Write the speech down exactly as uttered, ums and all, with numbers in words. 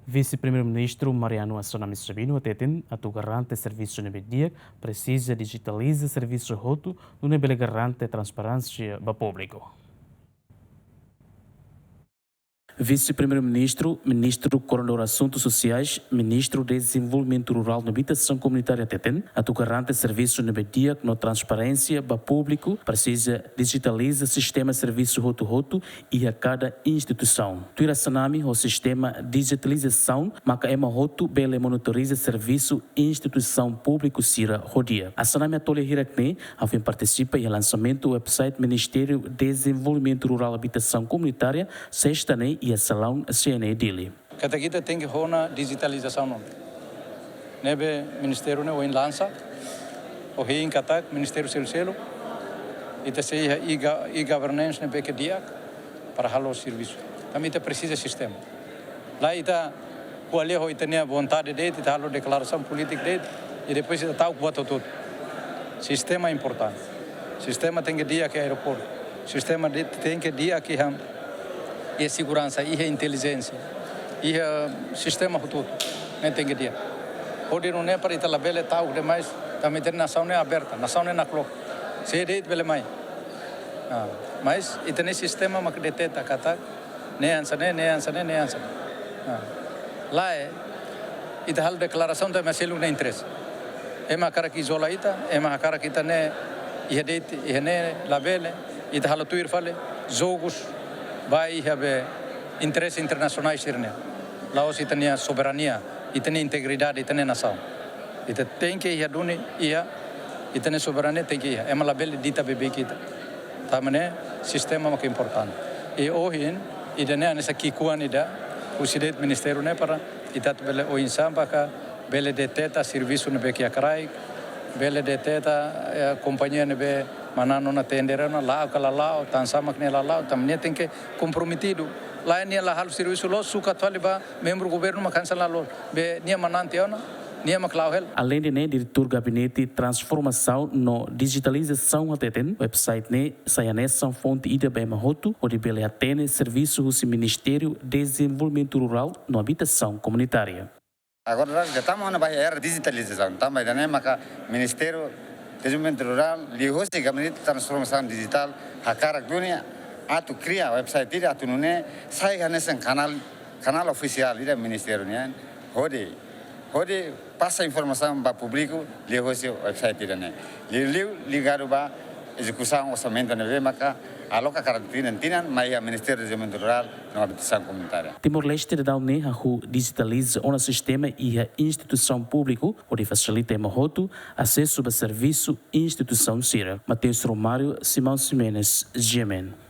Vise-Primeiru-Ministru Mariano Assanami Sabino hateten, atu garante servisu ne'ebé di'ak, presiza dijitaliza servisu hotu, nune'e bele garante transparénsia ba públiku. Vise-Primeiru-Ministru, Ministru Koordenadór Asuntu Sosiais, Ministru Dezenvolvimentu Rurál no Abitasaun Komunitária hateten, atu garante servisu ne'ebé di'ak no transparénsia ba públiku, presiza dijitaliza sistema servisu hotu-hotu iha kada instituisaun. Tuir Assanami, ho sistema dijitalizasaun maka ema hotu bele monitoriza servisu instituisaun públiku sira ho di'ak. Assanami hato'o lia hirak-ne'e hafoin partisipa iha lansamentu website Ministériu Dezenvolvimentu Rurál Abitasaun Komunitária, sesta ne'e iha salaun C N E Dili. Katak ita tenke hona dijitalizasaun ona. Ne'ebé ministériu ne'e ohin lansa, ohin katak ministériu seluk-seluk, ita sei iha e-ga-, e-governance ne'ebé ke di'ak para halo servisu. Tanba ita presiza sistema. Lae, ita ko'alia ho ita-nia vontade de'it, ita halo deklarasaun polítika de'it, i depois ita ta'uk buat hotu-hotu. Sistema importante. Sistema tenke di'ak iha aeroportu. Sistema de-, tenke di'ak iha, iha seguransa, iha intelijénsia, iha sistema hotu-hotu. Ne'e tenke di'ak. Hodi nune'e para ita labele ta'uk demais, tanba ita-nia nasaun ne'e aberta, nasaun ne'e nakloke. Sé de'it bele mai. Ah, mas ita-nia sistema mak deteta katak ne'e hanesan ne'e, ne'e hanesan ne'e, ne'e hanesan ne'e. Ah. Lae, ita halo deklarasaun tanba ema seluk nia interese. Ema hakarak izola ita, ema hakarak ita ne'e iha de'it, iha ne'e labele, ita halo tuir fali, jogus ba iha be interese internasionál sira-ne'e. La'ós ita-nia soberania, ita-nia integridade, ita-nia nasaun. Ita tenke iha duni, iha, ita-nia soberania tenke iha. Ema labele dita bebeik ita. Tanba ne'e sistema mak importante. I ohin, ida-ne'e hanesan ki'ikoan ida, husi de'it ministériu ne'e para ita atu bele oinsá maka bele deteta servisu ne'ebé ke iha kraik, bele deteta, eh, kompañia ne'ebé manán ona tender ona, la'o ka la la'o, tansá mak nia la la'o, tanba nia tenke komprometidu. Lae, nia la halo servisu loos, sukat fali ba membru governu mak hanesan la loos. Be nia manán tiha ona, nia mak la'o hela. Aleinde ne'e, Diretór Gabinete Transformasaun no Dijitalizasaun hateten, website ne'e sai hanesan fonte ida ba ema hotu, hodi bele hatene servisu husi Ministériu Dezenvolvimentu Rurál no Abitasaun Komunitária. Agora já tamo na ba era dijitalizasaun, tanba ida-ne'e maka Ministériu Dezenvolvimentu Rurál, liuhosi Gabinete Transformasaun Dijitál, hakarak duni atu kria website ida atu nune'e sai hanesan kanál, kanál ofisiál ida ministériu nian, hodi, hodi pasa informasaun ba públiku liuhosi website ida-ne'e. Liuliu ligadu ba ezekusaun orsamentu ne'ebé maka aloka kada tinan-tinan mai iha Ministériu Dezenvolvimentu Rurál no Abitasaun Komunitária. Timor-Leste daudaun ne'e hahú dijitaliza ona sistema iha instituisaun públiku, hodi fasilita ema hotu asesu ba servisu instituisaun sira. Mateus Romário, Simão Ximenes, G M N.